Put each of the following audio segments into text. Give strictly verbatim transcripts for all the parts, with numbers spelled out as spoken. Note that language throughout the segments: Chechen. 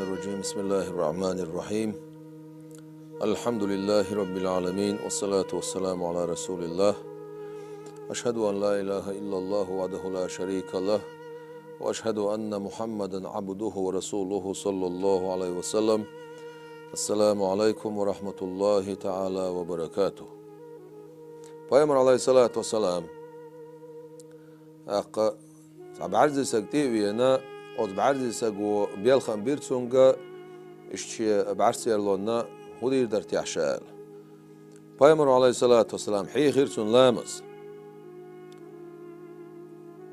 الرجيم. بسم الله الرحمن الرحيم. الحمد لله رب العالمين، والصلاة والسلام على رسول الله. أشهد أن لا إله إلا الله وحده لا شريك له، وأشهد أن محمدا عبده ورسوله، صلى الله عليه وسلم. السلام عليكم ورحمة الله تعالى وبركاته. Пайхамар, عليه الصلاة والسلام, тӀаккха цхьа бӀаьрзе саг тӀе а вена, оцу бӀаьрзе саго белхам бира цуьнга, иштта шен бӀаьрсерлонна хӀун дийр дара техьа ша аьлла. Пайхамаро, عليه الصلاة والسلام, хьехира цунна ламаз.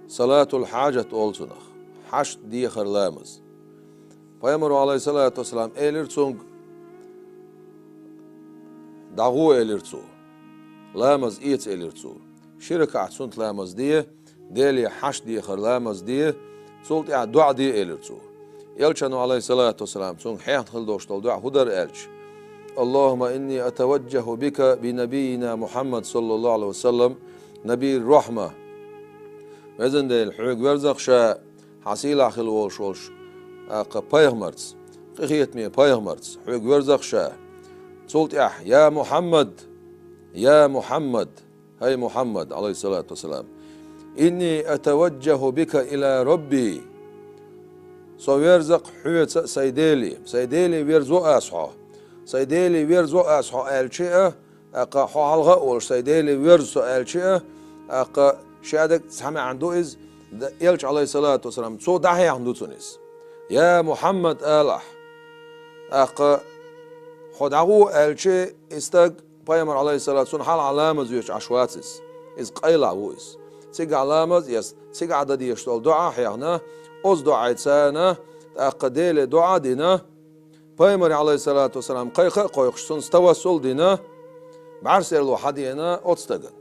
Салатул хьажат олу цунах, хьашт дехар ламаз. Пайхамаро, عليه الصلاة والسلام, элира цуьнга: «ДӀагӀо», — элира цо. «Ламаз эца», — элира цо. «Ши ракаӀат суннат ламаз де, Деле хьашт дехар ламаз де, цул тӀаьхьа доӀа де», — элира цо. Элчано, عليه الصلاة والسلام, цуьнга хьехна хила долуш долу доӀа хӀун дара аьлча: «اللهم إني أتوجه بك بنبينا محمد صلى الله عليه وسلم نبي الرحمة». Везан Дела, хьоьга верза-кх ша, хьан сийлахь хила волуш волчу, тӀаккха, пайхамарца, къинхетаме пайхамарца, хьоьга верза-кх ша. Цул тӀаьхьа: «Я Мухьаммад, я Мухьаммад, хӀай Мухьаммад, عليه الصلاة والسلام, إني أتوجه بك إلى ربي». Со верза-кх хьоьца сайн Деле, сайн Деле верзо ас хьо. Сайн Деле верзо ас хьо аьлча а, тӀаккха, хьо хьалха а волуш сайн Деле верза со аьлча а, тӀаккха, шадерг цхьа маьӀна ду иза, д-, Элча, عليه الصلاة والسلام, цо дӀахьехна ду цунна иза. «Я Мухьаммад», — ала ахь. ТӀаккха, «Хьо дӀагӀо», — аьлча, и стаг, пайхамар, عليه الصلاة, цунна хьалха ламаз оьцуш Ӏаш вац иза. Иза къайлахь ву иза. Цигахь ламаз эцна, цигахь дан дезаш долу доӀа хьехна, оцу доӀайца, тӀаккха, Деле доӀа а дина, пайхамаре, عليه الصلاة والسلام, кхайкха а кхойкхуш, цунца тавассул а дина, бӀаьрсерло хьадеана оцу стагана.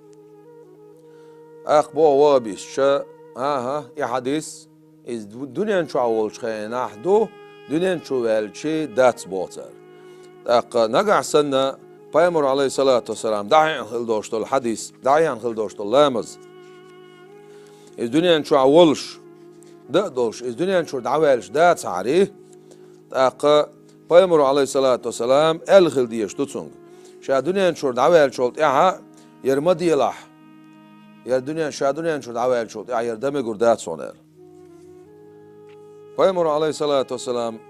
ТӀаккха боху вахӀабисташа: «ХӀан-хӀа, и хьадис, иза ду-, дуьнен чохь волчу хенахь ду, дуьнен чу ваьлча дац», — боху цара. ТӀаккха нагахь санна пайхамаро, عليه الصلاة والسلام, дӀахьехна хила долуш долу хьадис, дӀахьехна хила долуш долу ламаз, иза дуьнен чохь волуш, дан а долуш, иза дуьнен чуьра дӀаваьлча дацахьара, тӀаккха пайхамаро, عليه الصلاة والسلام, аьлла хила дезаш ду цуьнга: «Ша дуьнен чуьра дӀаваьллачул тӀаьхьа яра ма делахь, яра дуьнен, ша дуьнен чуьра дӀаваьллачул тӀаьхьа яра дан мегар дац хьуна», — аьлла. Пайхамаро, عليه الصلاة والسلام,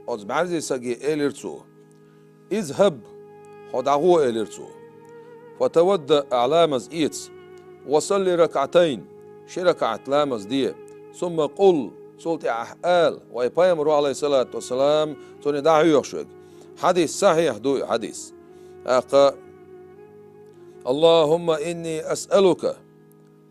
оцу бӀаьрзе саге элира цо: «اذهب, хьо дӀагӀо», — элира цо. «فتوضأ, ахь ламаз эца. وصل ركعتين, ши ракаӀат ламаз де. ثم قل, цул тӀаьхьа ахь ала», — вай пайхамаро, عليه الصلاة والسلام, цунна дӀахьоьхуш верг. Хьадис сахьихь ду и хьадис. ТӀаккха: «اللهم إني أسألك,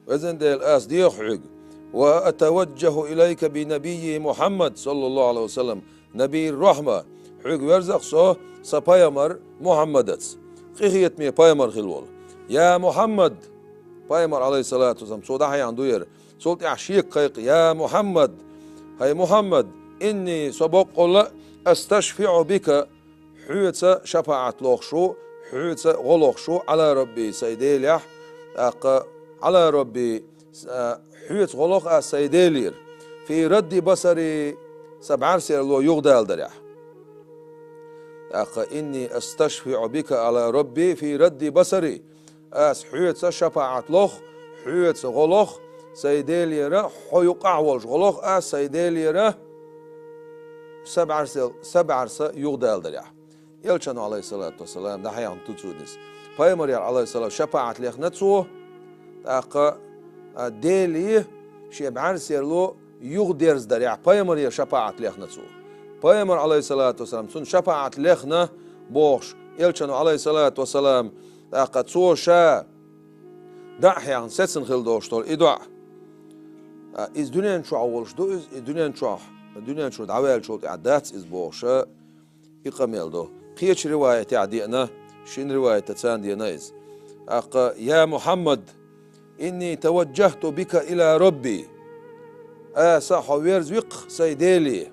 везан Дела, ас деху хьоьга, وأتوجه إليك بنبي محمد صلى الله عليه وسلم نبي الرحمة, хьоьга верза-кх со сан пайхамар Мухьаммадаца, къинхетаме пайхамар хила волу. Я Мухьаммад», — пайхамар, عليه الصلاة والسلام, цо дӀахьехна ду яра, цул тӀаьхьа шега кхайкха: «Я Мухьаммад, хӀай Мухьаммад, إني, со боккъалла а, أستشفع بك, хьоьца шапаӀат лохуш ву, хьоьца гӀо лохуш ву, على ربي, сайн Делехь, тӀаккха, على ربي, с-, а, хьоьца гӀо лоху ас сайн Делера, في رد بصري, сан бӀаьрсерло юхадалдарехь. ТӀаккха, إني أستشفع بك على ربي في رد بصري, ас хьоьца шапаӀат лоху, хьоьца гӀо лоху сайн Делера, хьо юккъахь волуш гӀо лоху ас сайн Делера, сан бӀаьрсел-, сан бӀаьрса юхадалдарехь». Элчано, عليه الصلاة والسلام, дӀахьехна ду цунна иза. Пайхамаре, عليه السلام, шапаӀат лехна цо, тӀаккха, а, Деле шен бӀаьрсерло юхадерзадарехь, пайхамаре шапаӀат лехна цо. Пайхамар, عليه الصلاة والسلام, цунна шапаӀат лехна бохуш, Элчано, عليه الصلاة والسلام, тӀаккха цо ша дӀа а хьехна сецна хила долуш долу и доӀа. А, иза дуьнен чохь волуш ду иза, и дуьнен чохь, дуьнен чуьра дӀаваьллачул тӀаьхьа дац иза бохуша, и къамел ду. Кхечу риваятехь деана, шина риваятаца деана иза. ТӀаккха: «يا محمد، إني توجهت بك إلى ربي». Аса хьо верза-кх сайн Деле.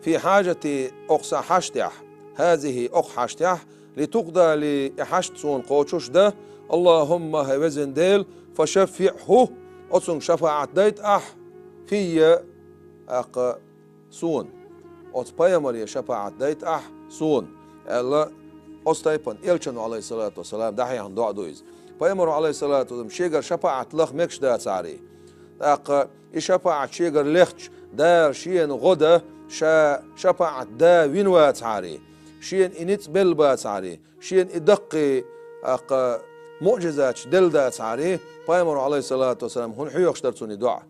«في حاجتي, окху сан хьаштехь, هذه, окху хьаштехь, لتقضى لي, и хьашт суна кхочуш дан, اللهم, хӀай везан Дела, فشفعه, оцунга шапаӀат дайта ахь, في, тӀаккха, суна. оцу пайхамаре шапаӀат дайта ахь суна, аьлла, оцу тайпана элчано, Ӏалайхиссалату вассалам, дӀахьехна доӀа ду иза. Пайхамаро, Ӏалайхиссалату вассалам, шегара шапаӀат лаха мегаш дацахьарий, тӀаккха и шапаӀат шегара лехча, Дала шена гӀо дан ша шапаӀат да вина вацахьарий, шена и ницкъ белла бацахьарий, шена и даккхий, тӀаккха, муӀжизаташ делла дацахьарий, пайхамаро, Ӏалайхиссалату вассалам, хӀунда хьоьхуш дара цунна и доӀа?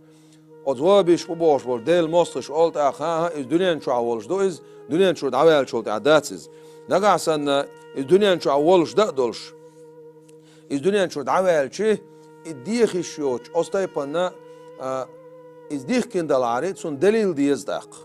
Оцу вабиш бу бохуш болу Делан мостагӀаша олу тӀаккха, хӀан-хӀа, иза дуьнен чохь волуш ду иза, дуьнен чуьра дӀаваьллачул тӀаьхьа дац иза. Нагахь санна иза дуьнен чохь волуш дан а долуш, иза дуьнен чуьра дӀаваьлча, и дехаш йоцуш, оцу тайпана, а, иза дихкина далахьарий, цунна делил деза тӀаккха.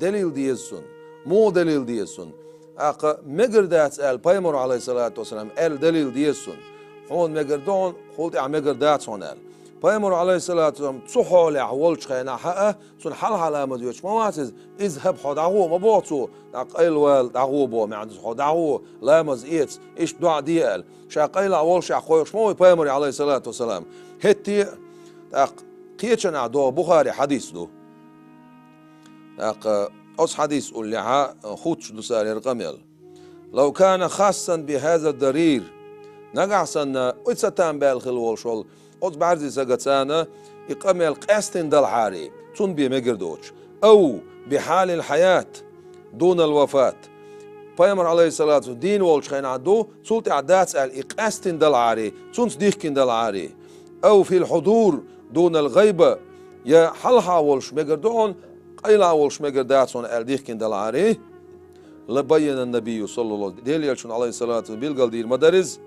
Делил деза цунна. Муха делил деза цунна? ТӀаккха мегар дац аьлла, пайхамаро, Ӏалайхиссалату вассалам, аьлла делил деза цунна. Хьуна мегар ду хьуна, хӀул тӀаьхьа мегар дац хьуна аьлла. Пайхамаро, Ӏалайхиссалату вассалам, цу хьолехь волчу хенахь хьаа, цунна хьалха ламаз оьцуш ма вац иза, иза хӀаба хьо дӀагӀо ма боху цо, тӀаккха къайлавала дӀагӀо боху маьӀна, иза хьо дӀагӀо, ламаз эца, иштта доӀа де аьлла. Ша къайлахь волушехь кхойкхуш ма ву пайхамаре, Ӏалайхиссалату вассалам. ХӀетте а, тӀаккха кхечанхьа догӀу Бухари хьадис ду. ТӀаккха оцу хьадис уллехьа, а, хуттуш ду цара хӀара къамел. «Лав кана хассан би хаза дарир». Нагахь санна, оцу ца там баьлла хила волуш волу оцу бӀаьрзе сагаца и къамел къаьстина далахьарий, цунна бен мегар доцуш. «Ав би хьалил хьаят дунал вафат». Пайхамар, Ӏалайхиссалату, дийна волчу хенахь ду, цул тӀаьхьа дац аьлла, и къаьстина далахьарий, цунца дихкина далахьарий. «Ав фил хьудур дунал гӀайба», я хьалха волуш мегар ду хьуна, къайла волуш мегар дац хьуна аьлла дихкина далахьарий. «Ла баййана набийю саллаллаху», Делан элчано, Ӏалайхиссалату, билгалдийр ма дара иза.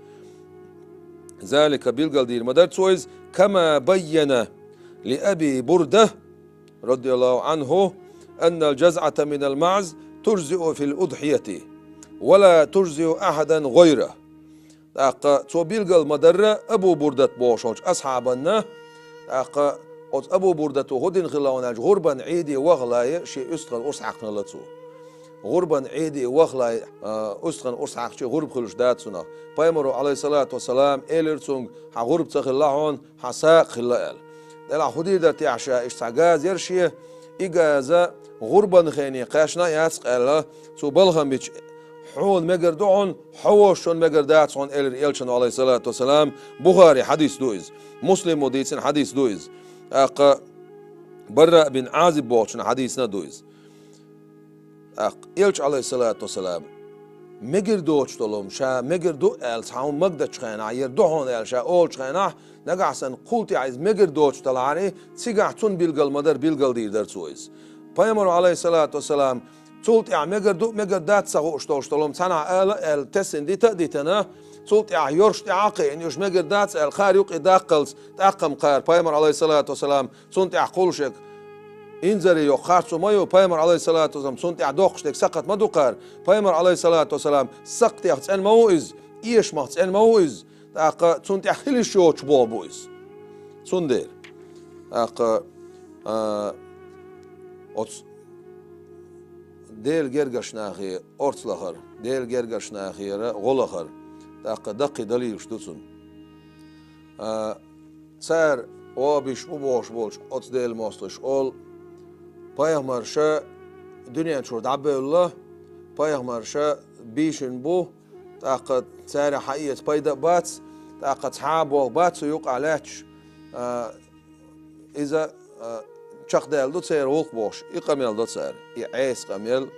«Залика», билгалдийр ма дара цо иза, «кама баййана ли Аби Бурда, радияллаху анху, аннал жазъата минал маъз тужзиу фил удхьияти, ва ла тужзиу ахьадан гӀайра». ТӀаккха цо билгал ма дарра Абу Бурдат бохуш волчу асхьабанна, тӀаккха оцу Абу Бурдато хӀун дина хилла хьуна аьлча, гӀурбан Ӏийде вахале шен уьстагӀан урс хьаькхна хилла цо. ГӀурбан Ӏийде вахале, а, уьстагӀан урс хьаькхча гӀурба хуьлуш дац цунах. Пайхамаро, Ӏалайхиссалату вассалам, элира цуьнга: «Хьан гӀурба ца хилла хьуна, хьан сагӀа хилла», – аьлла. Делахь хӀун дийр дара техьа ша, иштта цхьа газа яра шен, и газа гӀурбан хене кхаьчна а яц-кх аьлла, цо балхам бича, хьуна мегар ду хьуна, хьо волчунна мегар дац хьуна, элира элчано, Ӏалайхиссалату вассалам, Бухари хьадис ду иза. Муслимо дийцина хьадис ду иза. ТӀаккха Барра бин Ӏазиб бохучун хьадисна а ду иза. ТӀаккха элча, Ӏалайхиссалату вассалам, мегар доцуш долу хӀума, ша мегар ду аьлла, цхьа хӀума магадечу хенахь, яра ду хьуна аьлла, ша олучу хенахь, нагахь санна кхул тӀехь иза мегар доцуш далахьарий, цигахь цунна билгал ма дара, билгалдийр дара цо иза. Пайхамаро, Ӏалайхиссалату вассалам, цул тӀехь мегар ду, мегар дац ца хууш долуш долу хӀума цхьанхьа ала аьлла, тесна дита а дитина, цул тӀехь йорш тӀехь а кхиъна, уьш мегар дац аьлла, кхара юкъе даккхалц, тӀаккха-м кхара Пайхамар, Ӏалайхиссалату вассалам, цунна тӀехь кхуллушерг инзаре йоккху харцо ма ю, Пайхамар, Ӏалайхиссалату вассалам, цунна тӀехь доккхуш дерг сакхат ма ду кхара. Пайхамар, Ӏалайхиссалату вассалам, сакхтех цӀена ма ву иза, эшамах цӀена ма ву иза, тӀаккха цунна тӀехь хила йиш йоцуш болу бу иза. Цундела, тӀаккха, а, оцу Делан гергарчу нахе орца лахар, Делан гергарчу нахера гӀо лахар, тӀаккха даккхий далилаш ду цунна. А, цара, вабиш бу бохуш болчу оцу Делан мостагӀаша олу, пайхамарша дуьнен чуьра дӀабевлла, пайхамарша бийшина бу, тӀаккха царах хьаэца пайда а бац, тӀаккха цхьа а болх бац цу юкъахь лаьтташ, а, иза, а, чекхдаьлла ду церан гӀуллакх бохуш, и къамел до цара, и Ӏеса къамел,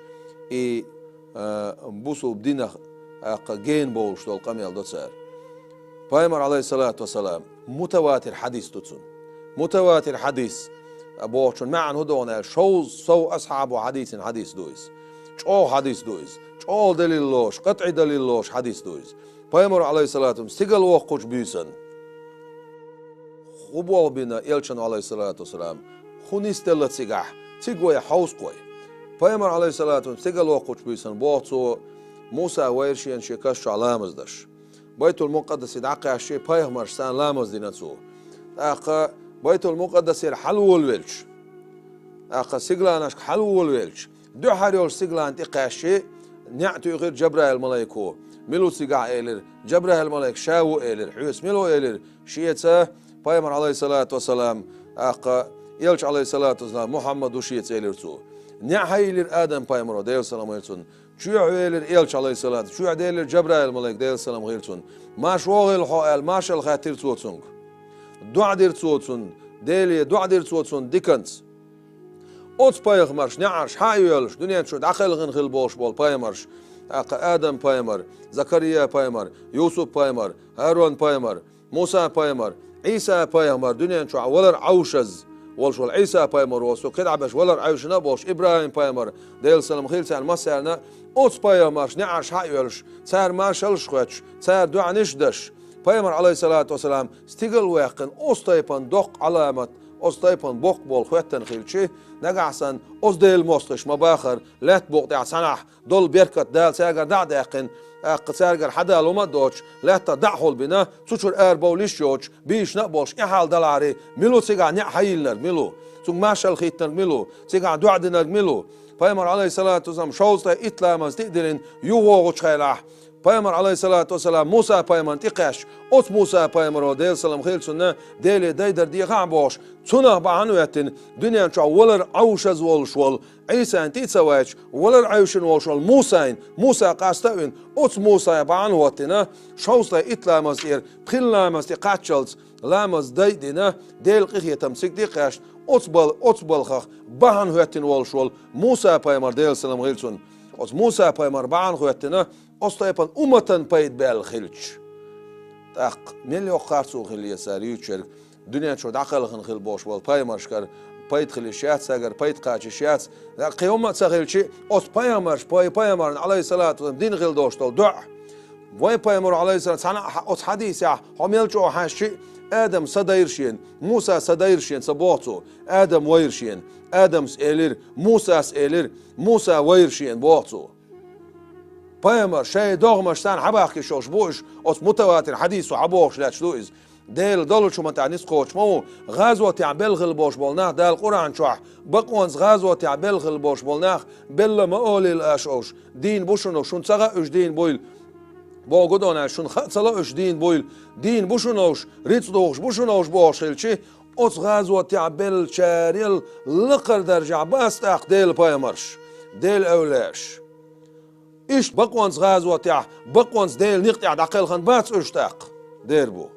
и, а, бусулба динах, тӀаккха гена бовлуш долу къамел до цара. Пайхамар, Ӏалайхиссалату вассалам, мутаватир хьадис ду цунна. Мутаватир хьадис бохучун маьӀна хӀун ду аьлча, шовзткъа сов асхьабо хьадийцина хьадис ду иза. ЧӀогӀа хьадис ду иза. ЧӀогӀа далил лоруш, къатӀий далил лоруш хьадис ду иза. Пайхамар, Ӏалайхиссалату вассалам, стигала воккхучу буьйсанна хӀун болх бина элчано, Ӏалайхиссалату вассалам, хӀун нисделла цигахь, цига вай хьовса-кх вай. Пайхамар, Ӏалайхиссалату вассалам, стигала воккхучу буьйсанна боху цо, Муса вайра шена шен каш чохь ламаз деш. Байтул-Мукъаддасе дӀакхаьчча, пайхамаршца ламаз дина цо. ТӀаккха Байтул-Мукъаддасера хьалаволавелча, тӀаккха сигаланашка хьалаволавелча, дуьххьара йолчу сигалана тӀе кхаьчча, неӀ туьйхира Джабраил-малайко. Мила ву цигахь элира. Джабраил-малайк ша ву элира. Хьоьца мила ву элира. Шеца, пайхамар, Ӏалайхиссалату вассалам, тӀаккха элча, Ӏалайхиссалату вассалам, Мухьаммад ву шеца элира цо. НеӀ хьайиллира Адам-пайхамаро, Делан салам хилда цунна. Чоьхьа велира элча, Ӏалайхиссалату, чоьхьа делира Жабраил-малайк, Делан салам хилда цунна. Марша вогӀийла хьо аьлла, маршалла хаьттира цо цунга. ДоӀа дира цо цунна, Деле доӀа дира цо цунна диканца. Оцу пайхамарш, неӀарш хьа а йоьллуш, дуьнен чу дӀакхелхина хилла болуш болу пайхамарш, тӀаккха Адам-пайхамар, Закария-пайхамар, Юсуп-пайхамар, ХӀарун-пайхамар, Муса-пайхамар, Ӏийса-пайхамар, дуьнен чохь валар Ӏовшаз волуш волу Ӏийса-пайхамар воцу, кхидӀа берш валар Ӏовшина а болуш, ИбрахӀим-пайхамар, Делан салам хилла царна массарна, оцу пайхамарш, неӀарш хьа а йоьллуш, цара маршаллаш хоьттуш, цара доӀанаш а даш, пайхамар, Ӏалайхиссалату вассалам, стигал а ваьккхина, оцу тайпана доккха Ӏаламат, оцу тайпана боккха болу хоьттина хилчи, нагахь санна, оцу Делан мостагӀаша ма-бахара, лаьтта букъа тӀехь цхьанхьа долу беркат Дала цаьргара дӀа а даьккхина, тӀаккха цаьргара хьадала хӀума а доцуш, лаьттах дӀа а хьулбина, цу чуьра арабовла йиш йоцуш, бийшина а болуш, и хьал далахьара, мила ву цигахь неӀ хьайиллинарг, мила ву? Цуьнга маршалла хийттинарг мила ву? Цигахь доӀа динарг мила ву? Пайхамар, Ӏалайхиссалату вассалам, шовзткъе итт ламаз тӀе а диллина, юхавогӀучу хенахь, пайхамар, Ӏалайхиссалату вассалам, Муса-пайхамарна тӀекхаьчча, оцу Муса-пайхамаро, Делан салам хилла цунна, Деле дайдар дехахь а бохуш, цунах бахьана а хӀоьттина, дуьнен чохь валар Ӏовшаз волуш волу Ӏийсана тӀе а ца вайташ, валар Ӏовшина волуш волу Мусайна, Муса къаста а вина, оцу Мусайна бахьана а хӀоттина, шовзткъе итт ламаз тӀера пхи ламаз тӀе кхаччалц ламаз дай а дина, Делан къинхетам цига тӀе а кхаьчна, оцу бал-, оцу балхах бахьана а хӀоьттина волуш волу Муса-пайхамар, Делан салам хилла цунна. Оцу Муса-пайхамар бахьана а хӀоьттина, оцу тайпана умматан пайда баьлла хилча, тӀаккха мел йоккха харцо хила еза цара юьйцург, дуьнен чу дӀакхелхина хилла болуш болу пайхамаршкара пайда хила йиш яц, цаьргара пайда кхача йиш яц. Кхин хӀумма а ца хилчи, оцу пайхамарш, пай-, пайхамарна, Ӏалайхиссалату вассалам, дина хила долуш долу доӀа. Вайн пайхамаро, Ӏалайхиссалам, цхьана а хьа-, оцу хьадисехь, хьо мел чӀогӀа хьаьжчи, Адам са дайра шена, Муса са дайра шена, ца боху цо, Адам вайра шена, Адамс элира, Мусас элира, Муса вайра шена, боху цо. Пайхамар шайн догӀмаш санна хьабахкаш йолуш бу уьш, оцу мутаватир хьадисо хьабохуш лаьтташ ду иза. Делан долучу хӀуман тӀехь ницкъ кхочуш ма ву, гӀазотехь белла хилла болуш болу нах Дала Къуръан чохь, бакъонца гӀазотехь белла хилла болуш болу нах, белла ма олийла аша уьш, дийна бу шуна уьш, шуна ца хаьа уьш дийна буйла. Боху гу дона аьлла, шуна хаа ца ло уьш дийна буйла, дийна бу шуна уьш, рицкъ духуш бу шуна уьш бохуш хилчи, оцу гӀазотехь беллачарел лакхара даржехь бац тӀаккха Делан пайхамарш, Делан эвлаяаш. Иштта бакъонца гӀазотехь, бакъонца Делан некъа тӀехь дӀакхелхина бац уьш тӀаккха, дера бу.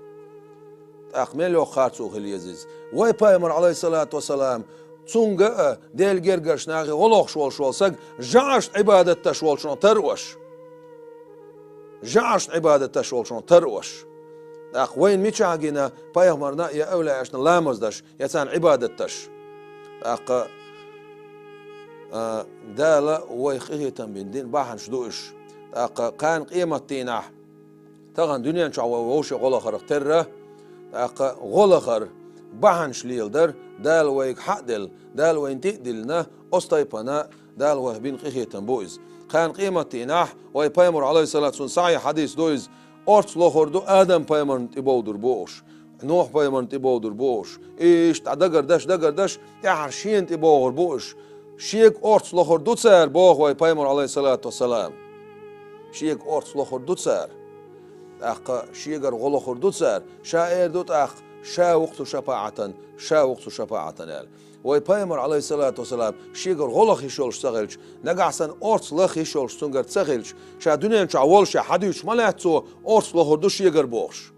ТӀаккха мел йоккха харцо хила еза иза. Вай пайхамар, Ӏалайхиссалату вассалам, цунга а, Делан гергарчу нахе гӀо лохуш волуш волу саг жӀарашна Ӏибадат деш волчунах тара ош. ЖӀарашна Ӏибадат деш волчунах тара ош. ТӀаккха вайна мичахь гина пайхамарна я эвлаяашна ламаз деш, я царна Ӏибадат деш? ТӀаккха, а, Дала вайх къинхетам бина дина бахьанаш ду уьш. ТӀаккха кхана къематдийнахь, тахана дуьнен чохь вай вовше гӀо лахарх терра, тӀаккха гӀо лахар бахьанаш леладар, Дала вайга хьа а делла, Дала вайна тӀе а диллина, оцу тайпана Дала вайх бина къинхетам бу иза. Кхана къематдийнахь вай пайхамар, Ӏалайхиссалату вассалам, сахьихь хьадис ду иза, орц лохур ду Адам-пайхамарна тӀе бовдур бу уьш, Нухь-пайхамарна тӀе бовдур бу уьш. Иштта дагардаш, дагардаш, тӀаьхьара шена тӀе богӀур бу уьш. Шега орц лохур ду цара, боху вай пайхамар, Ӏалайхиссалату вассалам. Шега орц лохур ду цара. ТӀаккха шегара гӀо лохур ду цара. Ша эр ду тӀаккха, ша ву-кх цу шапаӀатан, ша ву-кх цу шапаӀатан аьлла. Вай пайхамар, Ӏалайхиссалату вассалам, шегара гӀо лаха йиш йолуш ца хилча, нагахь санна орц лаха йиш йолуш цуьнгара ца хилча, ша дуьнен чохь волуш хьадуьйцуш ма лаьтта цо, орц лохур ду шегара бохуш.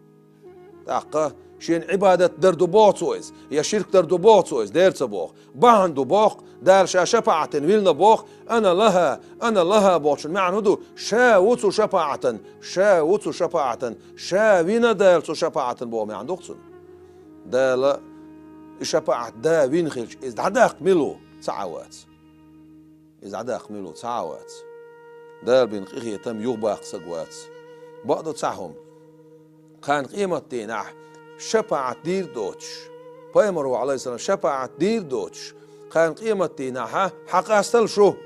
ТӀаккха шена Ӏибадат дар ду боху цо иза, я ширк дар ду боху цо иза, дера ца боху. Бахьана ду боху, Дала ша шапаӀатан вилна боху, ана лаха, ана лаха бохучун маьӀна хӀун ду? Ша ву цу шапаӀатан, ша ву цу шапаӀатан, ша вина Дала цу шапаӀатан боху маьӀна ду-кх цунна. Дала и шапаӀат да вина хилча, иза дӀадаккха мила ву? Цхьа а вац. Иза дӀадаккха мила ву? Цхьа а вац. Дала бина къинхетам юхабаккха саг вац. Бакъду цхьа хӀума. Кхана къематдийнахь шапаӀат дийр доцуш, пайхамар ву, Ӏалайхиссалам, шапаӀат дийр доцуш, кхана къематдийнахьа хьакъастал шу,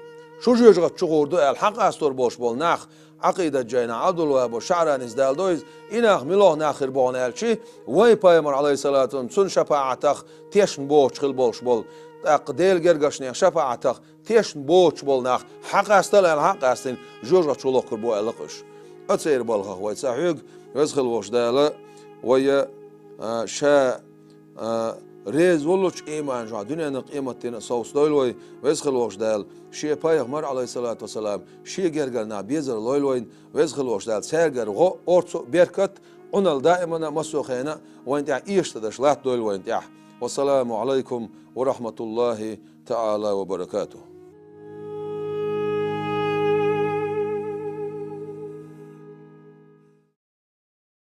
шу жоьжахати чу гӀур ду аьлла, хьакъастор болуш болу нах, Ӏакъидат жайнахь Ӏабдулваххаб ШаӀранис далдо иза, и нах милох нах хир бу хьуна аьлчи, вай пайхамар, Ӏалайхиссалату вассалам, цуьнан шапаӀатах тешна боцуш хила болуш болу, тӀаккха Делан гергарчу нехан шапаӀатах тешна боцуш болу нах хьакъастал аьлла, хьакъастина, жоьжахати чу лохкур бу аьлла-кх уьш. Ацеран балхах вай ца хьоьгу, Веза хила волчу Дала вай, а, ша, а, реза волчу ийманан жоьжахатех дуьненах къематдийнах совцадойла вай, Веза хилла волчу Дала. Шен пайхамар, Ӏалайхиссалату вассалам, шен гергара нах безар лойла вайна, Веза хилла волчу Дала, цаьргара гӀо, орцу а, беркат а, Ӏуналла даимана а, массо а хенахь а вайна тӀехь эшаш ца деш латтадойла вайна тӀехь. Вассаламу Ӏалайкум ва рахьматуллахӀи таӀала ва баракатухӀ.